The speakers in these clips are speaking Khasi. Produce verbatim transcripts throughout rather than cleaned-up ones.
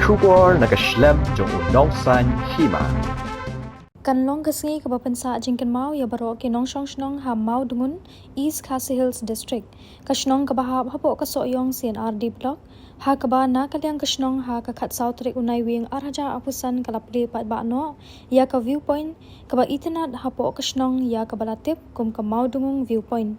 Khubor na ka shlem jong u nongsan hima. Kan long ka sngi kaba pynsah jingkynmaw ïa baroh ki nongshong shnong ha Mawdngun, East Khasi Hills District. Ka shnong kaba hap hapoh ka Sohiong C and R D Block, ha kaba na ka liang ka shnong ha ka khatsaw tarik u Naiwieng arhajar arphew san ka la plie paidbah noh ïa ka viewpoint kaba itynnad hapoh ka shnong ïa kaba la tip kum ka Mawdngung Viewpoint.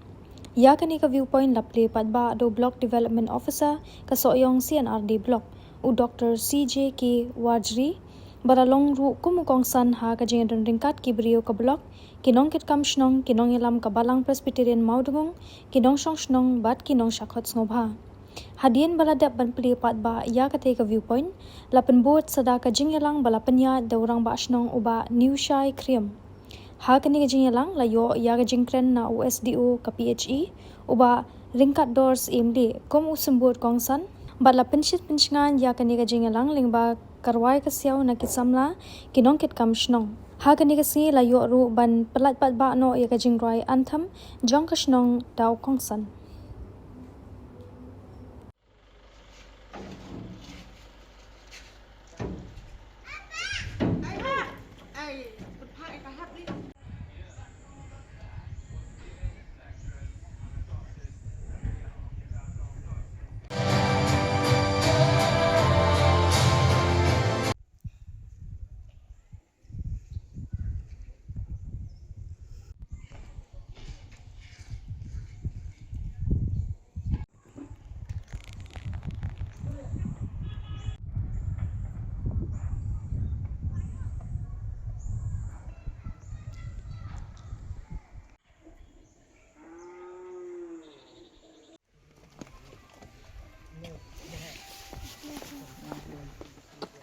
Ïa kane ka viewpoint la plie paidbah da u Block Development Officer ka Sohiong C and R D Block, u Doctor C J K Warjri, ba la long ruh kum u kongsan ha ka jingïadon ryngkat ki briew ka block, ki nongkitkam shnong, ki nongïalam ka Balang Presbyterian Mawdngung, ki nongshong shnong bad ki nongshah khot sngewbha. Hadien ba la dep ban plie paidbah ïa katei ka viewpoint, la pynbud sa da ka jingïalang ba la pynïaid da u Rangbah Shnong u Bah Newshai Khyriem. Ha kane ka jingïalang la ïoh ïa ka jingkren na u S D O ka P H E, u Bah Ryngkatdor Syiemlieh, kum u symbud kongsan, bad la pynshit pynshngaiñ ïa kane ka jingïalang lyngba ka rwai ka siaw na ki samla, ki nongkitkam shnong. Ha kane ka sngi la ïoh ruh ban pyllait paidbah noh ïa ka jingrwai anthem jong ka shnong da u kongsan.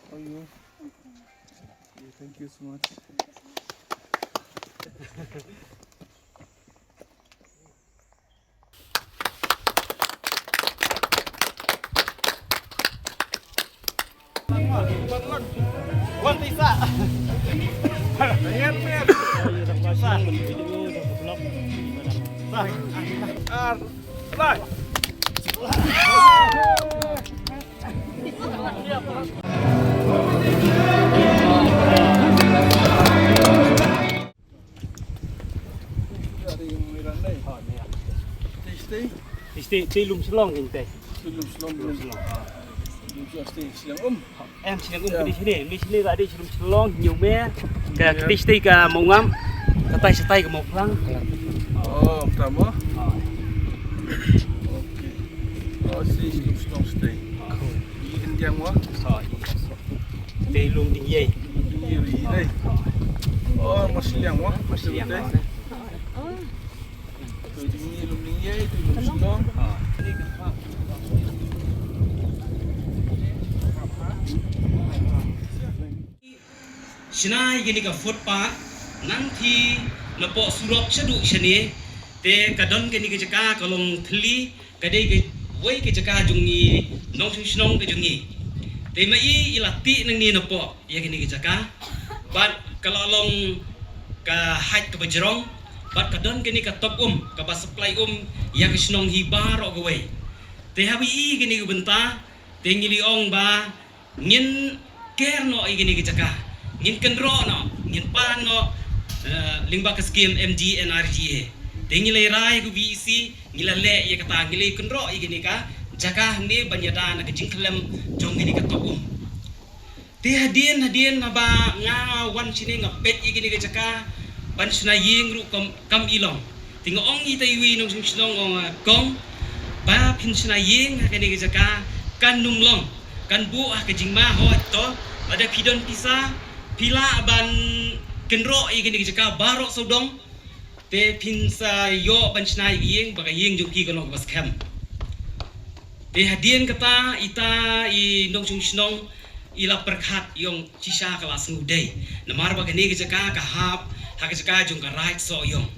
How are you? Yeah, thank you so much. Tei, tei lum shlong kin tei. Lum shlong, lum shlong. Lum shlong, tei shlong um. Em shlong um. Em. Kadi sini, mi sini kadi lum shlong nyu me. Ka kadi tei ka mawngam. Ka tai sa tai ka mawphlang. Oh, tama. Oh. Okay. Oh, si lum shlong tei. Ini kan tiang wa. Oh, iya. Te lum ding yei. Lum ding yei, yei. Oh, mas liang wa. Mas liang wa. Te ding yei, lum ding yei, te lum shlong. Shna ïa kane ka footpath, nangta napoh surok shaduh shane, te ka don kane ka jaka ka long thylli, ka dei kawei ka jaka jong ngi nongshong shnong ka jong ngi. Te ma i i la tih nangne napoh ïa kane ka jaka. Bad ka la long ka height kaba jrong. Bad ka don kane ka top um kaba supply um ïa ka shnong hi baroh kawei. Te haba i kane ka bynta te ngi la ong ba ngin ker noh ïa kane ka jaka, ngin kynroh noh, ngin pan noh, eh, lyngba ka skim M G N R G A. Te ngi la rai ka V E C, ngi la leh ïa kata, ngi la kynroh ïa kane ka jaka hangne ban ïada na ka jingkhlem jong kane ka top um. Te hadien, hadien haba nga wan shane nga peit ïa kane ka jaka ban shna ïing ruh kam, kam i long. Te nga ong ïa ita iwei i nongshong shnong, ong, ah, kong, ba phin shna ïing ha kane ka jaka kan ym long, kan buh ha ka jingma hooid. To lada phi don pisa phi lah ban kynroh ïa kane ka jaka baroh sawdong, te phin sa ïoh ban shna ïa ka ïing ba ka ïing jong phi kan long kaba skhem. Te hadien kata ita i nongshong shnong i la pyrkhat, i ong shisha ka la sngewdei. Namar ba kane ka jaka ka hap ha ka jaka jong ka Raid Sohiong.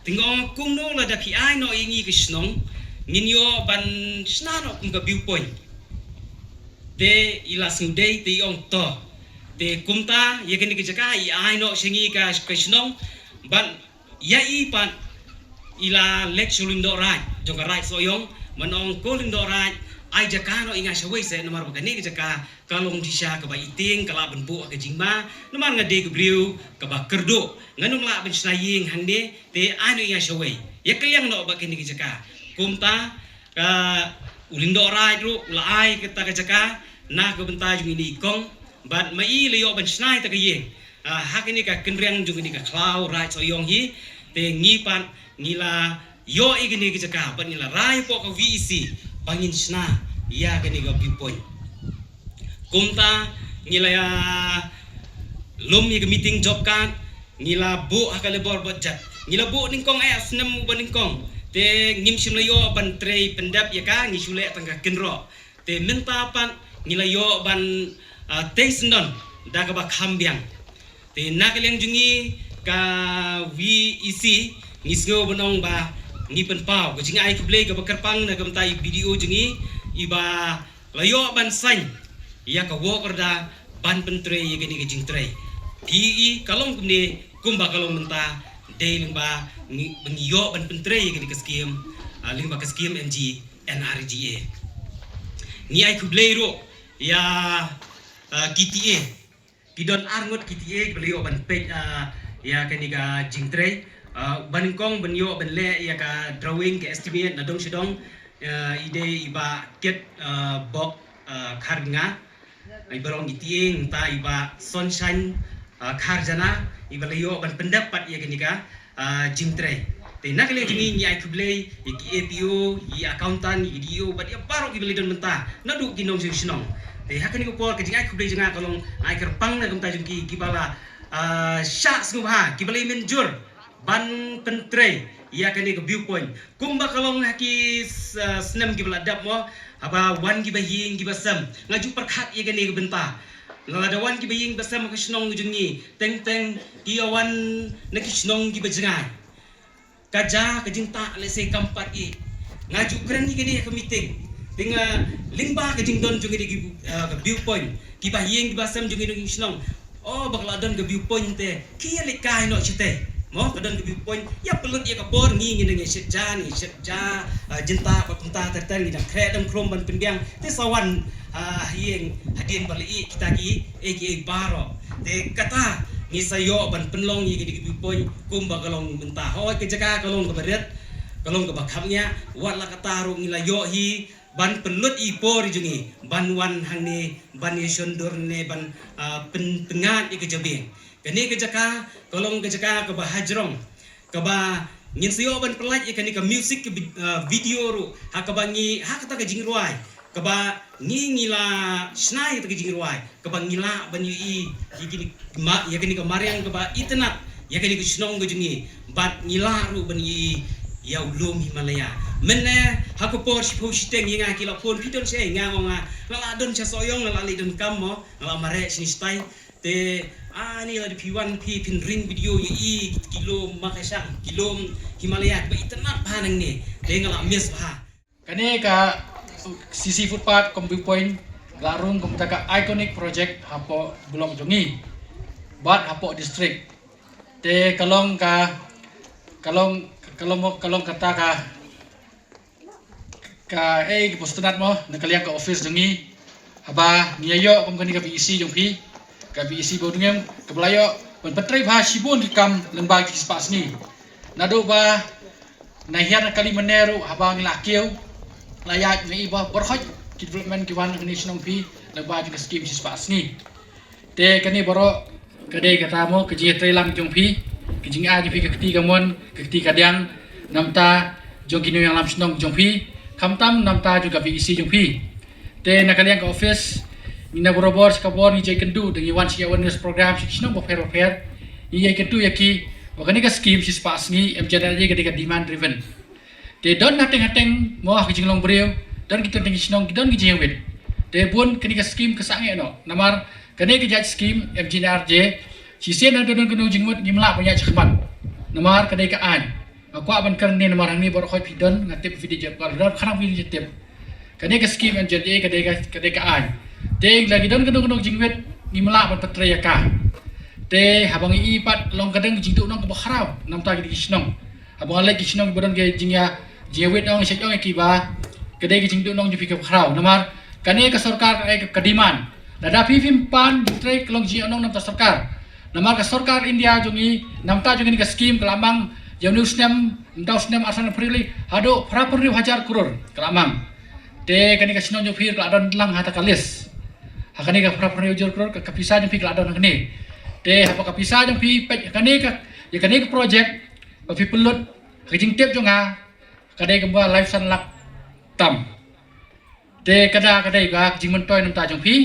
Te nga ong kumno lada phi ai noh ïa ngi ka shnong, ngin ïoh ban shna noh kum ka viewpoint. Te i la sngewdei te i ong to. Te kumta ïa kane ka jaka i ai noh sha ngi ka, ka shnong, ban ïa i pat i la leit sha u lyngdoh raid jong ka Raid Sohiong, ban ong ko lyngdoh raid, ai jaka noh ïa nga shawei seh, namar ba kane ka jaka ka long shisha kaba ïa tieng, ka lah ban buh ka jingma, namar nga dei ka briew kaba kyrduh, ngan ym lah ban shna ïing hangne, te ai noh ïa nga shawei, ïa kylliang noh bad kane ka jaka. Kumta ka u Lyngdoh Raid ruh u la ai kata ka jaka na ka bynta jong ine i kong, bad ma i la ïoh ban shna ïa kata ka ïing. Ah, ha kane ka kynriang jong kane ka khlaw Raid Sohiong hi, te ngi pat ngi la ïoh ïa kane ka jaka bad ngi la rai hapoh ka V E C ba ngin shna ïa kane ka viewpoint. Kumta ngi la ïa lum ïa ka meeting job card, ngi la buh ha ka labour budget, ngi la buh nyngkong eh, snem uba nyngkong. Te ngim shym la ïoh ban trei pyndep ïa ka, ngi shu leh tang ka kynroh. Te mynta pat ngi la ïoh ban, ah, tei syndon da kaba kham biang. Te na ka liang jong ngi ka V E C, ngi sngew ban ong ba ngi pynpaw ka jingai khublei kaba kyrpang na ka bynta i B D O jong ngi, iba la ïoh ban sign ïa ka work order ban pyntrei ïa kane ka jingtrei. Phi i ka long kumne kumba ka long mynta, dei lyngba ngi, ba ngi ïoh ban pyntrei ïa kane ka skim, ah, lyngba ka skim M G N R G A. Ngi ai khublei ruh ïa, ah, K T A. Ki don ar ngut K T A kiba la ïoh ban peit, ah, ïa kane ka jingtrei. Ah, ba nyngkong ban ïoh ban leh ïa ka drawing, ka estimate na dong sha dong, ah, i dei i Bah Kit, ah, Bok, ah, Kharnga. Iba long K T A, nangta i Bah Sunshine, ah, Kharjana, iba la ïoh ban pyndep pat ïa kane ka, ah, jingtrei. Te na ka liang jong ngi ngi ai khublei ïa ki A P O, ïa accountant, ïa ki D E O, bad ïa baroh kiba la don mynta naduh ki nongshong shnong. Te ha kane ka por ka jingai khublei jong nga ka long ai kyrpang na ka bynta jong ki, kiba la, ah, shah sngewbha, kiba la mynjur ban pyntrei ïa kane ka viewpoint. Kumba ka long ha ki s-, ah, snem kiba la dep mo, haba wan kiba ïing kiba sem, nga ju pyrkhat ïa kane ka bynta. Lada wan kiba ïing ba sem ha ka shnong jong ngi, teng teng ki ïa wan na ki shnong kiba jngai. Ka ja ka jingtah lehse kam pat ïeh. Nga ju kren ïa kane ha ka meeting. Te nga lyngba ka jingdon jong kane ki, ah, ka viewpoint, kiba ïing kiba sem jong kane ki shnong. Oh, ba ka la don ka viewpoint te, ki ïa leit kai noh shatei. Mo, ka don ka viewpoint, ïa pynlut ïa ka por, ngi ngi nang ïa shet ja, ngi shet ja, ah, jingtah bad kumta ter ter, ngi dang khreh dang khrum ban pynbiang. Te sa wan, ah, ïing hadien ba la ïeh kita ki, eh, ki, eh, baroh. Te kata ngi sa ïoh ban pynlong ïa kane ka viewpoint kumba ka long mynta. Hooid ka jaka ka long kaba rit, ka long kaba khapngiah, wat la katta ruh ngi la ïoh hi ban pynlut i por jong ngi ban wan hangne, ban ïa shon dur ne, ban, ah, pyn-, pyngngad ïa ka jabieng. Kane ka jaka ka long ka jaka kaba hajrong, kaba ngin sa ïoh ban pynlait ïa kane ka music ka vid-, ah, video ruh, ha kaba ngi, ha kata ka jingrwai kaba ngi ngi la shna ïa kata ka jingrwai, kaba ngi lah ban ïohi ïa kine ma-, ïa kane ka mariang kaba itynnad ïa kane ka shnong ka jong ngi, bad ngi lah ruh ban ïohi ïa u lum Himalaya. Mynne ha ka por shiphew shiteng ïa nga ki la phone, phi don shaei? Nga ong nga la lah don sha Sohiong, nga la leit donkam mo, nga la mareh shane shatai. Te ani lada phi wan phi phin ring video ïohi ki lum Makashang, ki lum Himalaya kaba itynnad bha nangne. Te nga la miss bha. Kane ka C C footpath kum viewpoint la rung kum kata ka iconic project hapoh block jong ngi bad hapoh district. Te ka long ka, ka long, ka long, ka long kata ka, ka, eh, ka postanat mo na ka liang ka office jong ngi. Haba ngi ïa ïoh kum kane ka V E C jong phi, ka V E C Bawdngem, kaba la ïoh ban pyntrei bha shibun ki kam lyngba ki spah sngi. Naduh ba na hiar na kali mynne ruh haba ngi la kiew, la ïaid ngi i ba baroh ki development ki wan ha kane shnong phi lyngba ki skim shi spah sngi. Te kane baroh ka dei kata mo ka jingïatreilang jong phi, ka jingai jong phi ka kti kamon, ka kti kadiang, namar jong ki nongïalam shnong jong phi, khamtam namar jong ka V E C jong phi. Te na ka liang ka office, ngi na barabor sha ka bor ngi jai kynduh, da ngi wan sha ki awareness program sha ki shnong bapher bapher. Ngi jai kynduh ïa ki ba kane ka skim shi spah sngi M G N R G A ka dei ka demand driven. Te don hateng hateng mo ha ka jinglong briew, don ki don teng ki shnong, ki don ki jingwit. Te bun kane ka skim ka sangeh noh. Namar kane ka jait skim M G N R G A, shisien na don kano jingwit ngim lah ban ïaid shakhmat. Namar ka dei ka aiñ. Nga kwah ban kren ne namar hangne baroh khoit phi don, nga tip phi dei jot kwah don khnang phi dei tip. Kane ka skim M G N R G A ka dei ka, ka dei ka aiñ. Te lada ki don kano kano jingwit ngim lah ban pyntrei ïa ka. Te haba ngi i pat long ka dang jingduh nong kaba khraw namar ki dei ki shnong. Haba nga leit ki shnong ba don ki jingïa, jingïawit ong shet ong ïa ki ba ka dei ka jingduhnong jong phi kaba khraw. Namar kane ka sorkar ka ai ka demand. Lada phi phim pan, trei ka long jingduhnong namar ka sorkar. Namar ka sorkar India jong ngi, namar jong ngi ka skim ka la mang, jong u snem, namar u snem arsan April, haduh phra phew hajar klur ka la mang. Te kane ka shnong jong phi ka la don lang ha ta ka list. Ha kane ka phra phew hajar klur ka, ka pisa jong phi ka la don ha kane. Te haba ka pisa jong phi peit ha kane ka, ïa kane ka project, ba phi pynlut, ka jingtip jong nga, ka dei kumba lai san lak tam. Te ka da ka dei ka jingmyntoi namar jong phi.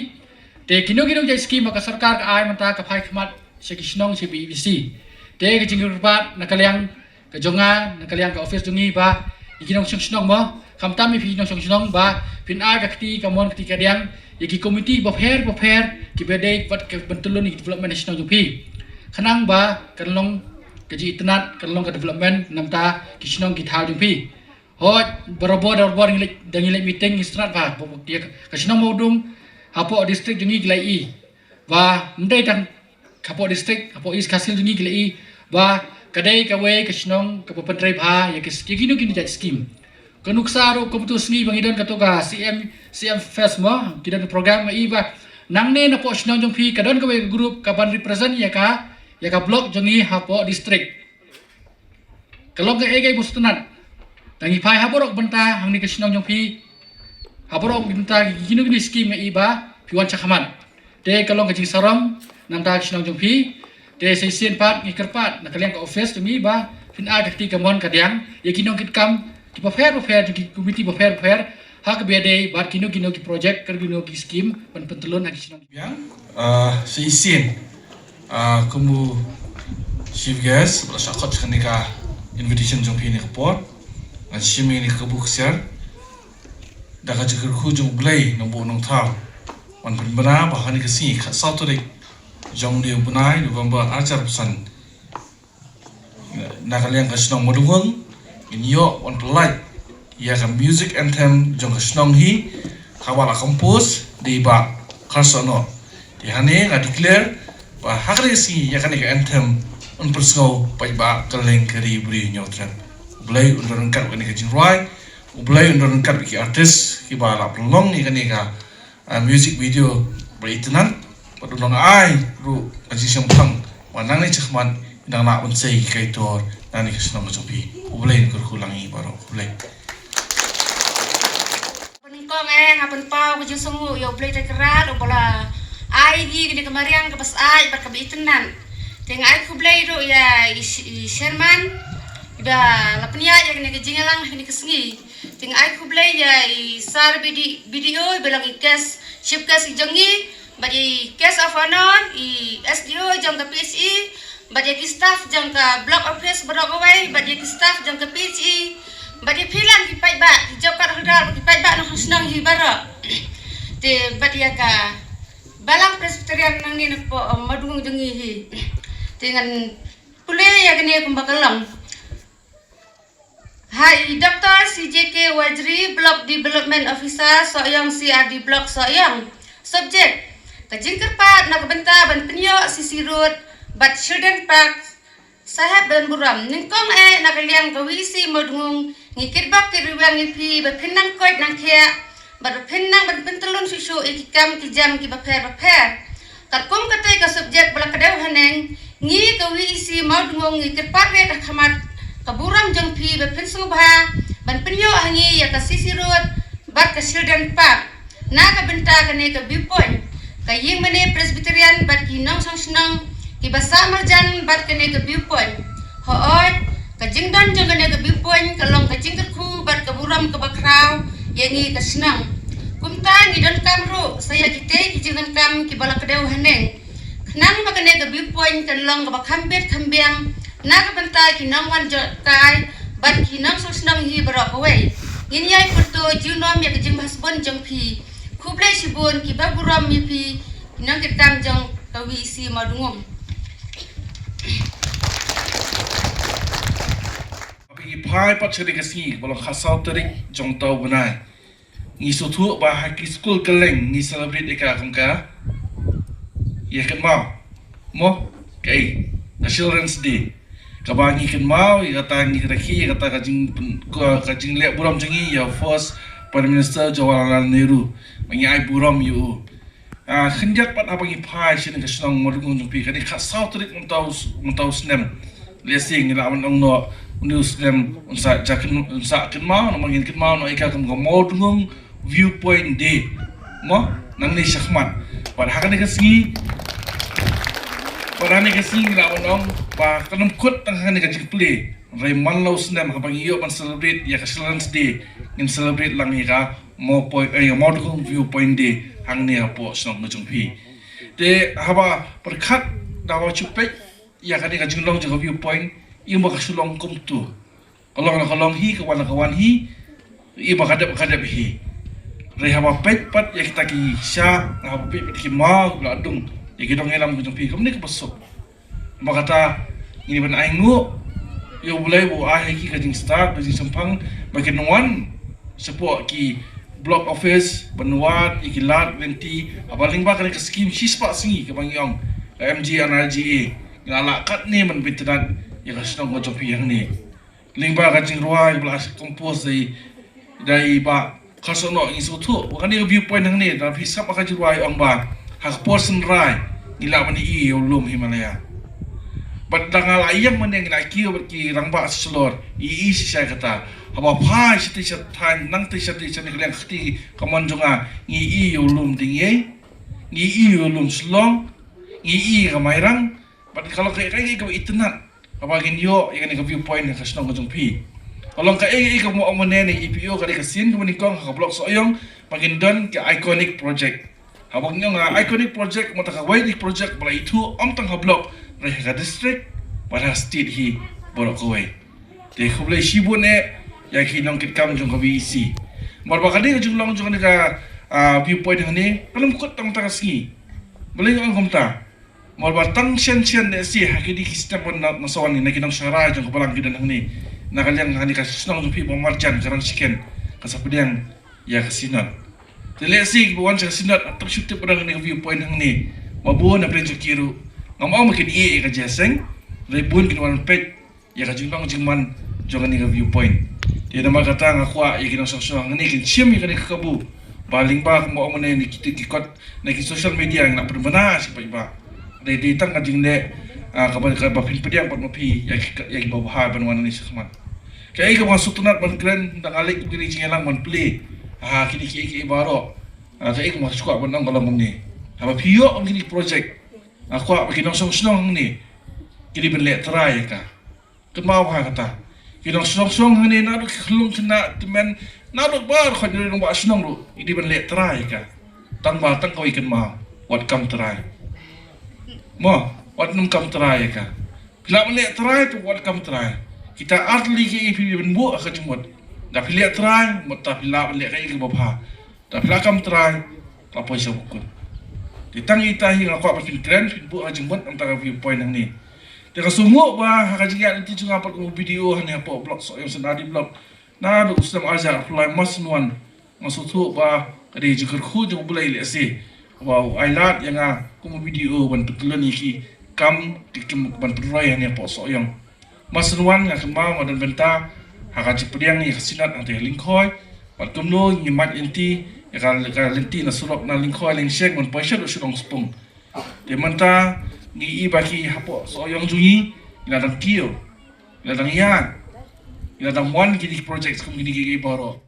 Te kino kino jait skim ba ka sorkar ka ai mynta ka phai khmat sha ki shnong sha B E B C. Te ka jingkyrpad na ka liang ka jong nga, na ka liang ka office jong ngi ba ïa ki nongshong shnong mo, khamtam ïa phi nongshong shnong ba phin ai ka kti kamon kti kadiang ïa ki komiti bapher bapher kiba dei bad ka ban pyntylun ïa ki development ha shnong jong phi. Khnang ba kan long ka jingitynnad, kan long ka development namar ki shnong ki thaw jong phi. Hooid, barabor barabor ngi leit, da ngi leit meeting ngi sngewthuh ba, ba, ïa ka, ka shnong Mawdung hapoh district jong ngi ki la ïohi ba ym dei tang hapoh district, hapoh East Khasi Hills jong ngi ki la ïohi ba ka dei kawei ka shnong kaba pyntrei bha ïa ka, ïa kino kino jait skim. Ka nuksa ruh ka buh tu sngi ba ngi don kato ka C M, C M Fest mo, ki don ka program, nga ïohi ba nangne napoh shnong jong phi ka don kawei ka group kaban represent ïa ka, ïa ka block jong ngi hapoh district. Ka long kaei kaei ba sngewtynnad. Tang ngi phai ha baroh bynta hangne ka shnong jong phi, ha baroh bynta kino kino skim nga ïohi ba phi wan shakhmat. Te ka long ka jingsarong namar ka shnong jong phi. Te sa shisien pat ngi kyrpad na ka liang ka office jong ngi ba phin ai ka kti kamon kadiang ïa ki nongkitkam kiba pher bapher, ki komiti bapher bapher, ha kaba ïadei bad kino kino ki project, kino kino ki skim ban pyntylun ha ki shnong. Biang, ah, sa shisien, ah, kum u chief guest ba la shah khot kane ka invitation jong phi ha kane ka por, ngan shim ïa kane ka buh ksiar da ka jingkyrkhu jong U Blei Nongbuh Nongthaw, ban pynbna ba ha kane ka sngi khatsaw tarik jong une u bnai November arhajar arphew san, na ka liang ka shnong Mawdung ngin ïoh ban pynlait ïa ka music anthem jong ka shnong hi, kaba la compose da i Bah Kharsohnoh. Te hangne nga declare ba ha kane ka sngi ïa kane ka anthem yn pynsngew paidbah kylleng ka ri bri hynñiewtrep. U Blei un don ryngkat bad kane ka jingrwai, U Blei un don ryngkat bad ki artist kiba la pynlong ïa kane ka ah, music video ba itynnad, bad un nang ai ruh ka jingshemphang ba nangne shakhmat nang lah ban sei kai tor nangne ka shnong ka jong phi. U Blei un kyrkhu lang ïa ngi baroh. U Blei. Nyngkong eh nga pynpaw ka jingsngewnguh ïa U Blei Trai Kynrad uba la ai ïa ngi kane ka mariang kaba syaid bad kaba itynnad. Te nga ai khublei ruh ïa i, i chairman ba la pynïaid ïa kane ka jingïalang ha kane ka sngi. Te nga ai khublei ïa i Sir B D, B D O, ba long i guest, chief guest i jong ngi, bad i guest of honor, i S D O jong ka P H E, bad ïa ki staff jong ka block office baroh kawei, bad ïa ki staff jong ka P H E, bad ïa phi lang ki paidbah, ki job card holder, bad ki paidbah nongshong shnong hi baroh. Te bad ïa ka Balang Presbyterian nangne napoh, um, Mawdung jong ngi hi. Te ngan pule ïa kane kumba ka long. Ha i Doctor C J K Wajri, Block Development Officer, Sohiong C R D Block Sohiong. Subject: ka jingkyrpad na ka bynta ban pynïoh C C Road bad Children Park. Sahep ban burom. Nyngkong eh na ka liang ka V E C Mawdung ngi kitbok kitrwiang ïa phi ba phin nang koit nang khiah bad ba phin nang ban pyntylun shuh shuh ïa ki kam ki jam kiba pher bapher. Katkum katei ka subject ba la kdew haneng, ngi ka V E C Mawdung ngi kyrpad rit ha khmat ka burom jong phi ba phin sngewbha ban pynïoh ha ngi ïa ka C C Road bad ka Children Park. Na ka bynta kane ka viewpoint, ka ïing mane Presbyterian bad ki nongshong shnong kiba sah marjan bad kane ka viewpoint. Hooid, ka jingdon jong kane ka viewpoint ka long ka jingkyrkhu bad ka burom kaba khraw ïa ngi ka shnong. Kumta ngi donkam ruh sa ïa kitei ki jingdonkam kiba la kdew haneng, khnang ba kane ka viewpoint kan long kaba kham bit kham biang na ka bynta ki nongwan jot kai bad ki nongshong shnong hi baroh kawei. Ngin ïai pyrto junom ïa ka jingbha sbun jong phi. Khublei shibun, kiba burom ïa phi ki nongkitkam jong ka V E C Mawdung. Phi ki phai pat sha ka sngi ba long khatsaw tarik jong uta u bnai. Ngi sngewthuh ba ha ki skul kylleng ngi celebrate ïa ka kum ka ïa kynmaw mo, kaei, ka Children's Day, kaba ngi kynmaw ïa kata, ngi rakhe ïa kata ka jing, ka, ka jingleh burom jong ngi ïa first Prime Minister Jawaharlal Nehru, ba ngi ai burom ïa u. Ah, khyndiat pat haba ngi phai sha kane ka shnong Mawdngong jong phi, kane ka saw tarik mynta u s-, mynta u snem. Lehse ngi lah ban ong noh, une u snem un sa ja kyn-, un sa kynmaw, namar ngin kynmaw noh ïa ka kum ka Mawdngong Viewpoint Day. Mo, nangne shakhmat. Bad ha kane ka sngi, bad ha kane ka sngi ngi lah ban ong ba kan ym kut tang ha kane ka jingplie. Hynrei man la u snem haba ngi ïoh ban celebrate ïa ka Children's Day, ngin celebrate lang ïa ka Mawpoint, eh, Mawdngong Viewpoint Day hangne hapoh shnong ka jong phi. Te haba pyrkhat, da haba shu peit ïa kane ka jinglong jong ka viewpoint, ïa ba ka shu long kumto. Ka long la ka long hi, ka wan la ka wan hi, ïa ba ka dep ka dep hi. Hynrei haba peit pat ïa kita ki sha, haba peit pat ki maw, la dung ïa ki nongïalam ka jong phi, kumne kaba suk. Ba kata, ngi ban ai nguh ïa U Blei ba u ai ha ki ka jingstad, ka jingshemphang, ba kin wan shapoh ki block office, ban wad ïa ki lad lynti, haba lyngba kane ka skim shispah sngi kaba ngi ong ka M G N R G A, ngi la lah katne ban pynitynnad ïa ka shnong ka jong phi hangne. Lyngba ka jingrwai ba la compose da i, da i Bah Kharsohnoh, ngi sngewthuh ba kane ka viewpoint hangne, da phi sngap ka jingrwai ong ba ha ka por synrai ngi lah ban ïohi ïa u lum Himalaya. Bad da nga la ïeng mynne ngi la kiew bad ki rangbah shlur, i i shisha kata. Haba phai shatei shathaiñ, nangtei shatei sha kane ka liang ka kti kamon jong nga, ngi ïohi ïa u lum Dieng Ïew, ngi ïohi ïa u lum Shillong, ngi ïohi ïa ka Mairang, bad ka long kaei kaei kaba itynnad haba ngin ïoh ïa kane ka viewpoint ha ka shnong ka jong phi. Ka long kaei kaei kaba ong mynne ne E P O, ka dei ka sien kaba nyngkong ha ka block Sohiong ba ngin don ka iconic project. Haba ngin ong iconic project, mynta kawei ka project ba la ithuh ym tang ha block, hynrei ha ka district bad ha state hi baroh kawei. Te khublei shibun eh ïa ki nongkitkam jong ka V E C. Namar ba ka dei ka jinglong jong kane ka, ah, viewpoint hangne, kan ym kut tang mynta ka sngi. Balei nga ong kumta? Namar ba tang shen shen ne shi ha kine ki step ban na, na sawan ne ki nongshakri jong ka balang ki don hangne. Na ka liang hangne ka shnong jong phi ba marjan ka rang shiken ka sa pdiang ïa ka Synod. Te lehse kiba wan sha ka Synod, tang shu tip ba don kane ka viewpoint hangne. Ba bun na pdeng jong ki ruh, ngam ong ba kin ïeh ïa ka jingïaseng, hynrei bun kin wan peit ïa ka jinglong jingman jong kane ka viewpoint. Te namar kata nga kwah ïa ki nongshong shnong hangne kin shim ïa kane ka kabu. Ba lyngba kumba ong mynne ne kito ki kot na ki social media ngi nang pynbna shi paidbah. Dei, dei tang ka jingleh, ah, kaba, kaba phin pdiang pat ma phi ïa ki, ïa kiba bha ban wan hangne shakhmat. Kaei kaba nga sngewtynnat ban kren, da nga leit kum kine ki jingïalang ban plie ha kine kiei kiei baroh. Ah, kaei kaba nga sngewkwah ban ong ka long kumne. Haba phi ïoh kum kine ki project, nga kwah ba ki nongshong shnong hangne ki dei ban leh trai ïa ka. Kynmaw bha kata. Ki nongshong shnong hangne naduh ki khyllung khynnah tymmen, naduh baroh ki nongbah shnong ruh ki dei ban leh trai ïa ka. Tang ba tang kawei kynmaw, wat kam trai. Mo, wat nym kam trai ïa ka. Phi lah ban leh trai to wat kam trai. Kita ar tylli kiei phi ban buh ha ka jingmut. Da phi leh trai, mut ta phi lah ban leh kaei kaba bha. Da phi la kam trai, la poi sha bakut. Te tang ita hi nga kwah ba phin kren, phin buh ha jingmut na ka bynta ka viewpoint hangne. Te nga sngewnguh ba ha ka jingïaid lynti jong nga pat kum u B D O hangne hapoh block Sohiong Synod Block, naduh u snem ar hajar arphew lai, ma shen wan nga sngewthuh ba ka dei ka jingkyrkhu jong U Blei lehse ba u ailad ïa nga kum u B D O ban pyntylun ïa ki kam, ki kam ban pynroi hangne hapoh Sohiong. Ma shen wan nga kynmaw nga don bynta ha ka jingpdiang ïa ka Synod hangtei ha Lyngkhoi. Bad kumno ngi mad lynti ïa ka, ka lynti na surok na Lyngkhoi Lyngsheng ban poi sha Shillong Spung. Te mynta ngi i ba ki hapoh Sohiong jong ngi, ngi la dang kiew, ngi la dang ïaid, ngi la dang wan kine ki project kum kine kiei kiei baroh.